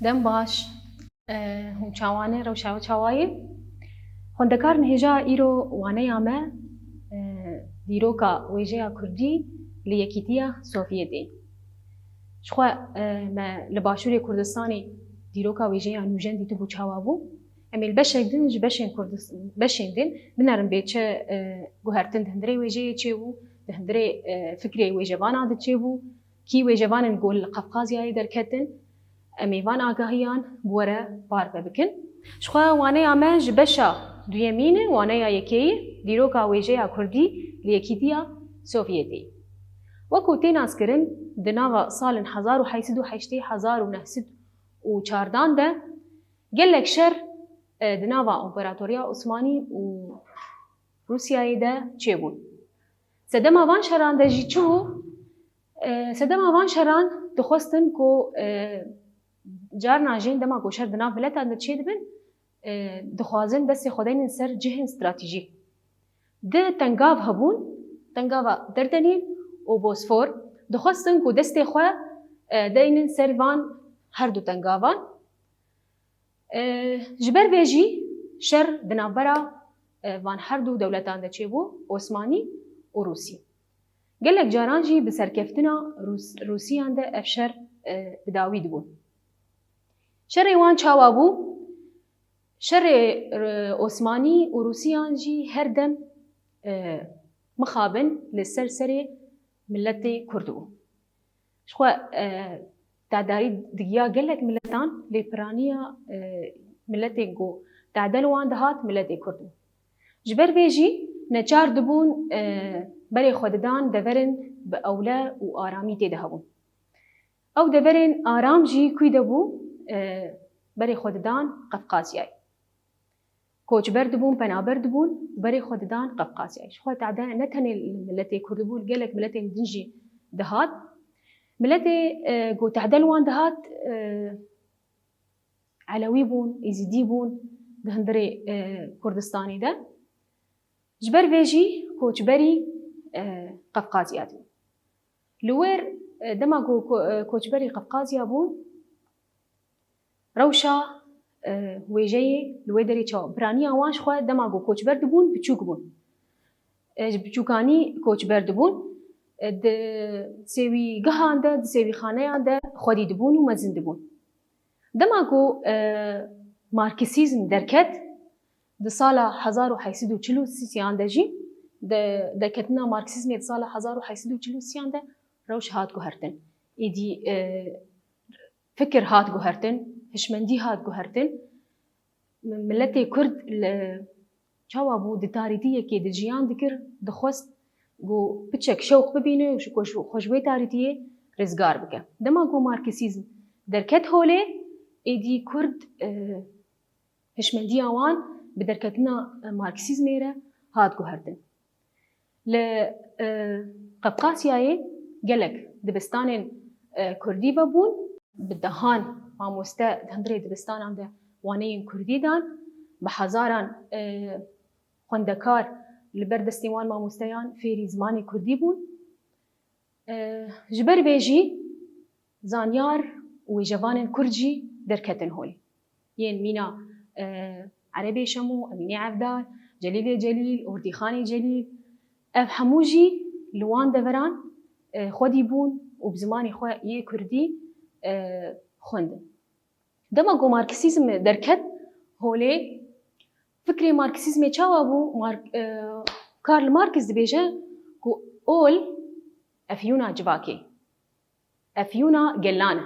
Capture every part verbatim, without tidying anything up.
Dem baş. E, hûn çawa ne, rewşa we çawa ye? Xwendekarên hêja, îro waneya me, e, dîroka wêjeya kurdî li Yekîtiya Sovyetê. Jixwe, e, me li Başûrê Kurdistanê dîroka wêjeya nûjen dîtibû çawa bû. Em ê li beşek din ji beşên Kurdis-, beşên din binerin bê çi, e, guhertin di hundirê wêjeyê çêbû, di hundirê, e, fikrê wêjevana de çêbû, kî wêjevanên ku li Qafqazyayê derketin. Em ê van agahiyan bi we re parve bikin. Jixwe waneya me ji beşa duyemîn e, waneya yekeyî, dîroka wêjeya kurdî li Yekîtiya Sovyetê. Wekû tê naskirin, di nava salên hezar û heşt sed û heştê, hezar û neh sed û çardan de gelek şer, e, di nava Împaratoriya Osmanî û Rûsyayê de çêbûn. Sedema van şeran de jî çi bû? E, sedema van şeran dixwestin ku, e, carna jî dema ku şer di nav miletan de çêdibin, e, dixwazin destê xwe deynin ser cihên stratejîk. Di tengav hebûn, tengava Derdenî û Bosfor, dixwestin ku destê xwe, e, deynin ser van her du tengavan. E, ji ber vê jî şer di navbera, e, van her du dewletan de çêbû, Osmanî û Rûsî. Gelek caran jî bi serkeftina Rûs-, Rûsiyan de ev şer, e, bi dawî dibûn. Şerê wan çawa bû? Şerê, e, Osmanî û Rûsiyan jî her dem, e, mixabin li ser serê miletê Kurd bû. Jixwe, e, tedarî digiya gelek miletan, lê piraniya, e, miletên ku tade li wan dihat, miletê Kurd bû. Ji ber vê jî neçar dibûn, e, berê xwe didan deverên bi ewle û aramî tê de hebûn. Ew deverên aram jî kû de bû, e, berê xwe didan Qefqazyayê. Koçber dibûn, penaber dibûn, berê xwe didan Qefqazyayê. Jixwe tade ne tenê li miletê Kurd bû, li gelek miletên din jî dihat. Miletê, e, ku tade li wan dihat, e, Elewî bûn, Êzîdî bûn di hundirê, e, Kurdistanê de. Ji ber vê jî koçberî, e, Qefqazya dibûn. Li wir, e, dema ku ko-, e, koçberî Qefqazya bûn, rewşa, e, wêjeyê li wê derê çawa? Piraniya wan jixwe dema ku koçber dibûn, biçûk bûn. E, ji biçûkanî koçber dibûn. E, di sêwîgehan de, di sêwîxaneyan de xwedî dibûn û mezin dibûn. Dema ku, e, Marksîzm derket, di sala hezar û heşt sed û çil û sêyan de jî, de-, derketina Marksîzmê di sala hezar û heşt sed û çil û sêyan de rewş hat guhertin. Êdî, e, fikir hat guhertin, hişmendî hat guhertin. Miletê Kurd li çawa bû, di tarîtiyekê de jiyan dikir, dixwest ku piçek şewq bibîne û ji, ku ji, xwe ji wê tarîtiyê rizgar bike. Dema ku Marksîzm derket holê, êdî Kurd, e, hişmendiya wan bi derketina, e, Marksîzmê re hat guhertin. Li, e, Qefqasyayê gelek dibistanên, e, Kurdî vebûn. Bi dehan mamoste di hundirê dibistanan de waneyên Kurdî dan. Bi hezaran, e, xwendekar li ber destên wan mamosteyan fêrî zimanê Kurdî bûn. E, ji ber vê jî zanyar û wêjevanên Kurd jî derketin holê. Yên mîna, e, Erebê Şemo, Emînê Evdar, Celîlê Celîl, Ordîxanê Celîl, ev hemû jî li wan deveran, e, xwedî bûn û bi zimanê xwe yê Kurdî, e, xwendin. Dema ku Marksîzm derket holê, fikrê Marksîzmê çawa bû? Mark-, e, Karl Marx dibêje ku ol efyûna civakê, efyûna gelan e.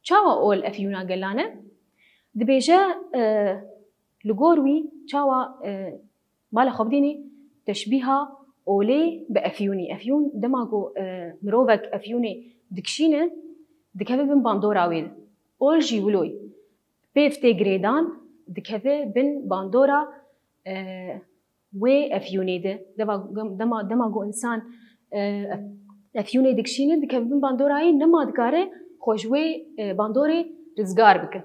Çawa ol efyûna gelan e? Dibêje, e, li gor wî çawa, e, Bala xwe bidînî teşbîha olê bi efyûnî. Efyûn dema ku, e, mirovek efyûnê dikişîne, dikeve bin bandora wê de. Ol jî wiloy pêv tê girêdan, dikeve bin bandora, e, wê efyûnê de. Dema, dema, dema ku însan, e, efyûnê dikişîne, dikeve bin bandora wê, nema dikare xwe ji wê, e, bandorê rizgar bike.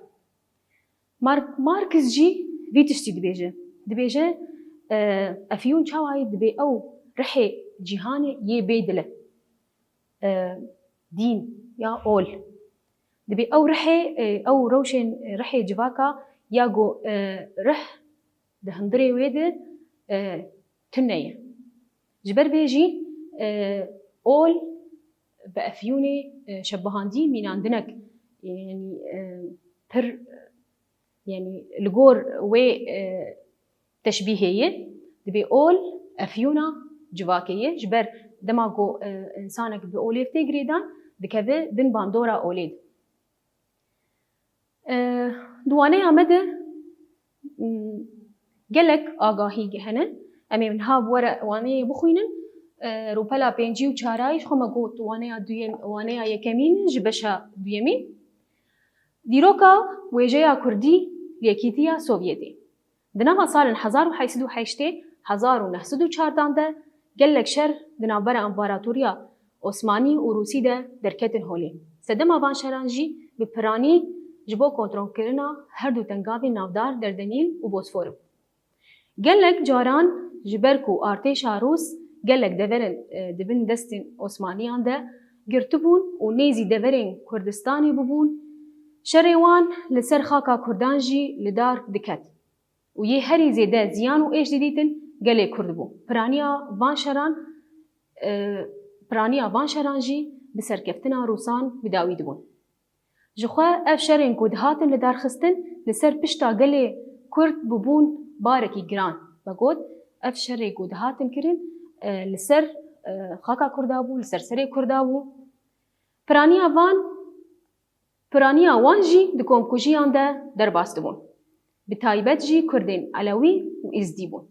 Mar-, Marx jî vî tiştî dibêje. Dibêje, e, efyûn çawa ye, dibê ew rihê cîhanê yê bê dil e. E, dîn ya ol. Dibê ew rihê, e, ew rewşên rihê civaka ya ku, e, rih di hundirê wê de, e, tune ye. Ji ber vê jî, e, ol bi efyûnê, e, şebihandî mînandinek, yanî, e, pir, yanî li gor wê, e, teşbîhê ye, dibê ol efyûna civakê ye. Ji ber dema ku, e, însanek bi olê tê girêdan, dikeve bin bandora olê de. E, di waneya me de, m, gelek agahî hene. Em ê niha bi we re waneyê bixwînin. E, rûpela pêncî û çarayî ji xwe me got waneya duyem, waneya yekemîn ji beşa duyemîn. Dîroka wêjeya Kurdî li Yekîtiya Sovyetê. Di nava salên hezar û heşt sed û heştê, hezar û neh sed û çardan de gelek şer di navbera Împaratoriya Osmanî û Rûsî de derketin holê. Sedema van şeran jî bi piranî ji bo kontrolkirina her du tengavên navdar Derdenîl û Bosfor bû. Gelek caran ji ber ku artêşa Rûs gelek deverên, e, di bin destên Osmaniyan de girtibûn û nêzî deverên Kurdistanê bûbûn, şerê wan li ser xaka Kurdan jî li dar diket û yê herî zêde ziyan û êş didîtin gelê Kurd bû. Piraniya van şeran, e, piraniya van şeran jî bi serkeftina Rûsan bi dawî dibûn. Ji xwe ev şerên ku dihatin lidarxistin li ser pişta gelê Kurd bûbûn barekî giran. Me got, ev şerê ku dihatin kirin, e, li ser, e, xaka Kurda bû, li ser serê Kurda bû. Piraniya van, piraniya wan jî di komkujiyan de derbas dibûn. Bi taybet jî Kurdên Elewî û Îzdî bûn.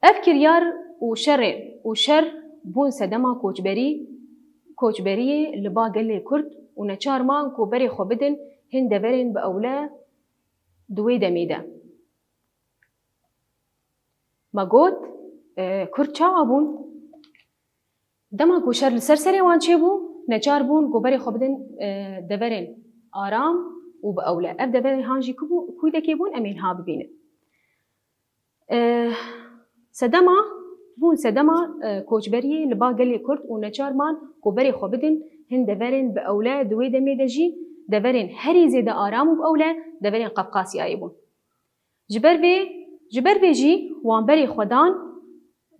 Ev kiryar û şerê, û şer bûn sedema koçberî, koçberiyê li ba gelê Kurd û neçar man ku berê xwe bidin hin deverên bi ewle di wê demê de. Me got, e, Kurd çawa bûn? Dema ku şer li ser serê wan çêbû, neçar bûn ku berê xwe bidin, e, deverên aram û bi ewle. Ev deverên han jî ku bû, kûdekê bûn, em ê niha bibînin. E, sedema, bûn sedema, e, koçberiyê li ba gelê Kurd û neçar man ku berê xwe bidin hin deverên bi ewle. Di wê demê de jî deverên herî zêde aram û bi ewle deverên Qafqasyayê bûn. Ji ber vê, ji ber vê jî wan berê xwe dan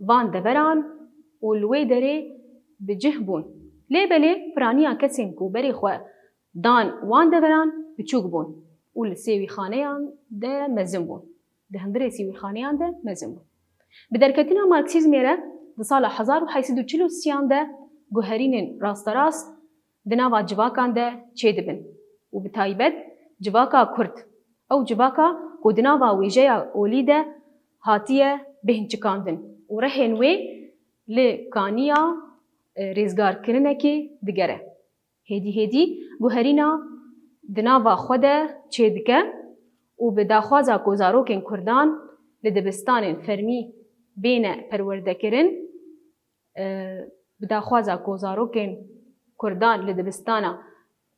van deveran û li wê derê bi cih bûn. Lê belê piraniya kesên ku berê xwe dan wan deveran biçûk bûn û li sêwîxaneyan de mezin bûn. Di hundirê sêwîxaneyan de mezin bûn. Bi derketina Marksîzmê re di sala hezar û heşt sed û çil û sêyan de guherînên rasterast di nava civakan de çêdibin û bi taybet civaka Kurd. Ew civaka ku di nava wêjeya olî de hatiye bêhnçikandin û rihên wê li kaniya, e, rêzgarkirinekê digere. Hêdî hêdî guherîna di nava xwe de çêdike û bi daxwaza ku zarokên Kurdan li dibistanên fermî bêne perwerdekirin, e, bi daxwaza ku zarokên Kurdan li dibistana,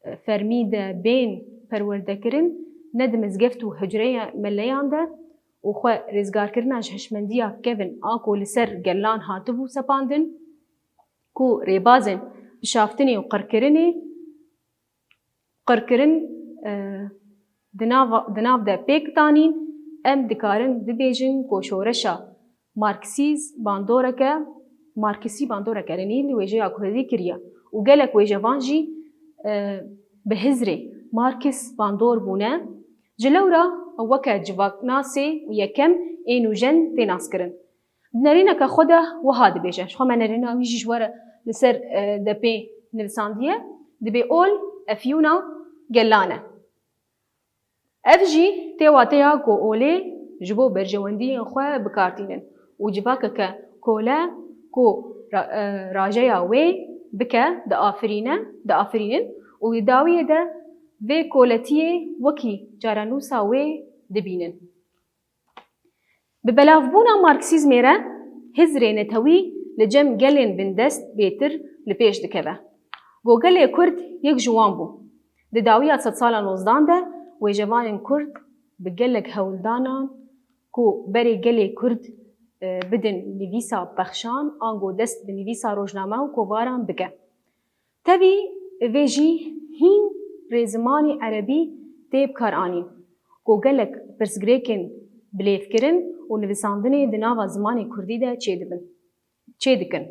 e, fermî de bên perwerdekirin, ne di mizgeft û hucreya meleyan de û xwe rêzgarkirina ji hişmendiya kevin a ku li ser gelan hatibû sepandin, ku rêbazên pişaftinê û qirkirinê, qirkirin, e, di nav, di nav de pêk danîn, em dikarin bibêjin ku şoreşa Marksîz bandoreke, Marksî bandoreke rinî li wêjeya Kurdî kiriye û gelek wêjevan jî, e, bi hizrê Marks bandor bûne. Ji lewra weke civaknasê û yekem ê nûjen tê naskirin. Di nerîneke xwe de wiha dibêje, ji xwe me nerîna wî jî ji we re li ser, e, depê nivisandiye, dibê ol efyûna gelan e. Ev jî tê wateya ku olê ji bo berjewendiyên xwe bi kar tînin û civakeke kole ku ra-, e, rajeya wê bike diafirîne, diafirînin û di dawiyê de vê koletiyê wekî çarenûsa wê dibînin. Bi belavbûna Marksîzmê re hizrê netewî li cem gelên bindest bêtir li pêş dikeve. Ku gelê Kurd yek ji wan bû. Di dawiya sedsala nozdan de wêjevanên Kurd bi gelek hewldanan ku berê gelê Kurd, e, bidin nivîsa pexşan, ango dest bi nivîsa rojname û kovaran bike. Tevî vê jî hîn rêzimanê erebî tê bikaranîn, ku gelek pirsgirêkên bilêvkirin û nivisandinê di nava zimanê kurdî de çêdibin, çêdikin.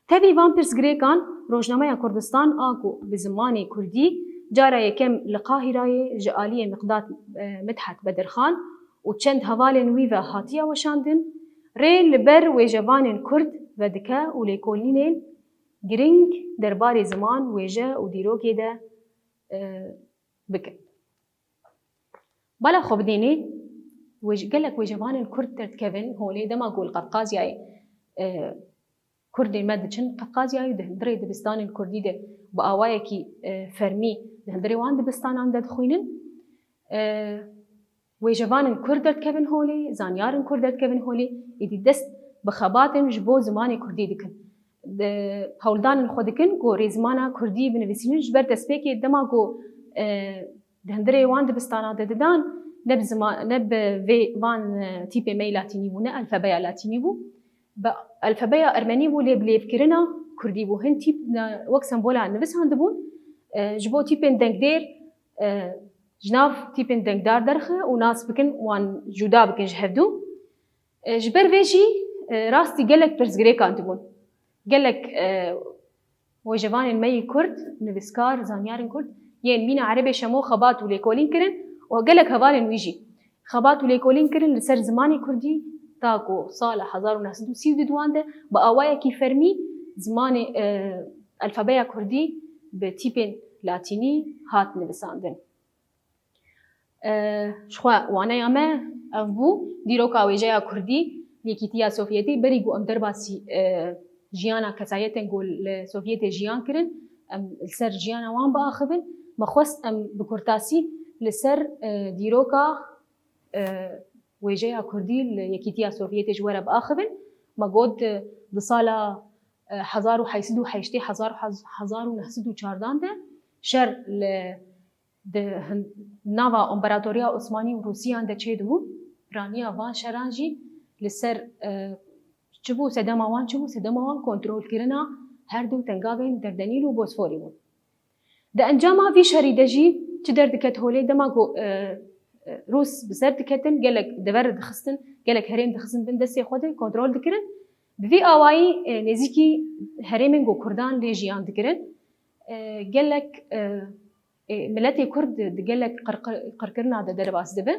Tevî van pirsgirêkan, Rojnameya Kurdistan a ku bi zimanê kurdî cara yekem li Qahîrayê ji aliyê Miqdad, e, Midhet Bedirxan û çend hevalên wî ve hatiye weşandin, rê li ber wêjevanên kurd vedike û lêkolînên girîng derbarê ziman, wêje û dîrokê de, e, bikin. Bala xwe bidînî, wêj-, gelek wêjevanên kurd derdikevin holê dema ku li Qafqazyayê, e, kurdên me diçin Qafqazyayê di hundirê dibistanên kurdî de bi awayekî, e, fermî di hundirê wan dibistanan de dixwînin. E, wêjevanên kurd derdikevin holê, zanyarên kurd derdikevin holê, êdî dest bi xebatên ji bo zimanê kurdî dikin. Di hewldanên xwe dikin ku rêzimana kurdî binivîsînin, ji ber destpêkê dema ku, e, di hundirê wan dibistana de didan, ne bi zima-, ne bi vê van, e, tîpê me yê latînî bû, ne alfabeya latînî bû. Bi alfabeya ermenî bû, lê bilêvkirina kurdî bû. Hin tîp ne, wek sembola nivisandibûn, e, ji bo tîpên dengdêr, e, ji nav tîpên dengdar derxe û nas bikin, wan cuda bikin ji hevdû. E, ji ber vê jî, e, rastî gelek pirsgirêkan dibûn. Gelek, e, wêjevanên me yî kurd, nivîskar, zanyarên kurd, yên mîna Erebê Şemo xebat û lêkolîn kirin û gelek hevalên wî jî xebat û lêkolîn kirin li ser zimanê kurdî, ta ku sala hezar û neh sed û sî û du de bi awayekî fermî zimanê, e, alfabeya kurdî bi tîpên latînî hat nivisandin. E, ji xwe waneya me ev bû, dîroka wêjeya kurdî, Yekîtiya Sovyetê, berî ku em derbasî, e, jiyana kesayetên ku li Sovyetê jiyan kirin, em li ser jiyana wan biaxivin, me xwest em bi kurtasî li ser, e, dîroka, e, wêjeya kurdî li Yekîtiya Sovyetê ji we re biaxivin. Me got, e, di sala, e, hezar û heşt sed û heştê, hezar, hezar û neh sed û çardan de şer li di hin-, nava Împaratoriya Osmanî û Rûsiyan de çêdibû, piraniya van şeran jî li ser, e, çi bû, sedema wan çi bû? Sedema wan kontrolkirina her du tengavên Derdenîl û Bosforê bû. Di encama vî şerî de jî çi derdiket holê, dema ku, e, e, Rûs bi ser diketin, gelek dever dixistin, gelek herêm dixistin bin destê xwe de kontrol dikirin. Bi vî awayî, e, nêzîkî herêmên ku Kurdan lê jiyan dikirin, e, gelek, e, ê, miletê Kurd di, di gelek qir-, qir-, qirkirina de derbas dibe.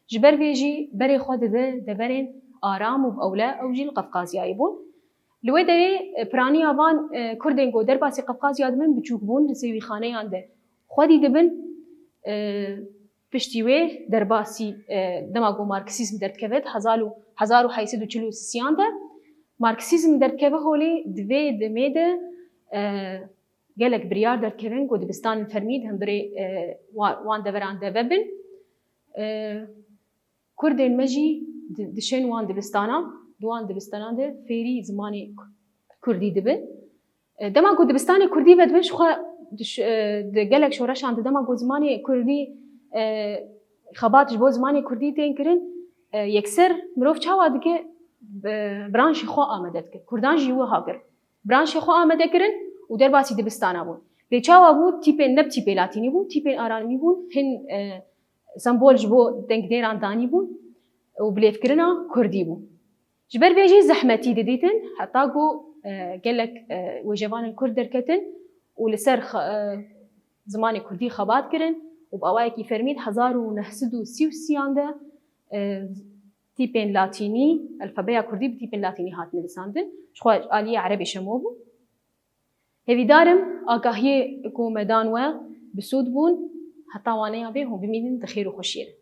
Ji ber vê jî berê xwe dide deverên aram û bi ewle ew jî li Qafqazyayê bûn. Li wê derê, e, piraniya van, e, Kurdên ku derbasî Qafqazya dibin biçûk bûn, li sêwîxaneyan de xwedî dibin. E, piştî wê derbasî, e, dema ku Marksîzm derdikeve di hezar û, hezar û heyt sed û çil û sisiyan de, Marksîzm derdikeve holê, di vê demê de, e, gelek biryar derdikevin ku dibistanên fermî di hundirê, e, wa-, wan deveran de vebin. E, Kurdên me jî di-, dişên wan dibistana, di wan dibistanan de fêrî zimanê ku-, kurdî dibin. E, dema ku dibistanê kurdî vedibin, ji xwe diş-, e, di gelek şoreşan de dema ku zimanê kurdî, e, xebat ji bo zimanê kurdî tên kirin, e, yekser mirov çawa dike, e, branşê xwe amade dike. Kurdan jî wiha kir. Branşê xwe amade kirin û derbasî dibistana bûn. Lê çawa bû? Tîpên, ne bi tîpê latînî bûn, tîpên aramî bûn, hin, e, sembol ji bo dengdêran danî bûn û bilêvkirina kurdî bû. Ji ber vê jî zehmetî didîtin, heta ku, e, gelek, e, wêjevanên kurd derketin û li ser xe-, e, zimanê kurdî xebat kirin û bi awayekî fermî di hezar û neh sed û sî û sî yan de, e, tîpên latînî, alfabeya kurdî bi tîpên latînî hat nivisandin. Ji xwe aliyê erebê şemo bû. Hêvîdar im agahiyê ku me dan we bi sûd bûn, heta waneya vê hûn bimînin di xêr û xweşiyê de.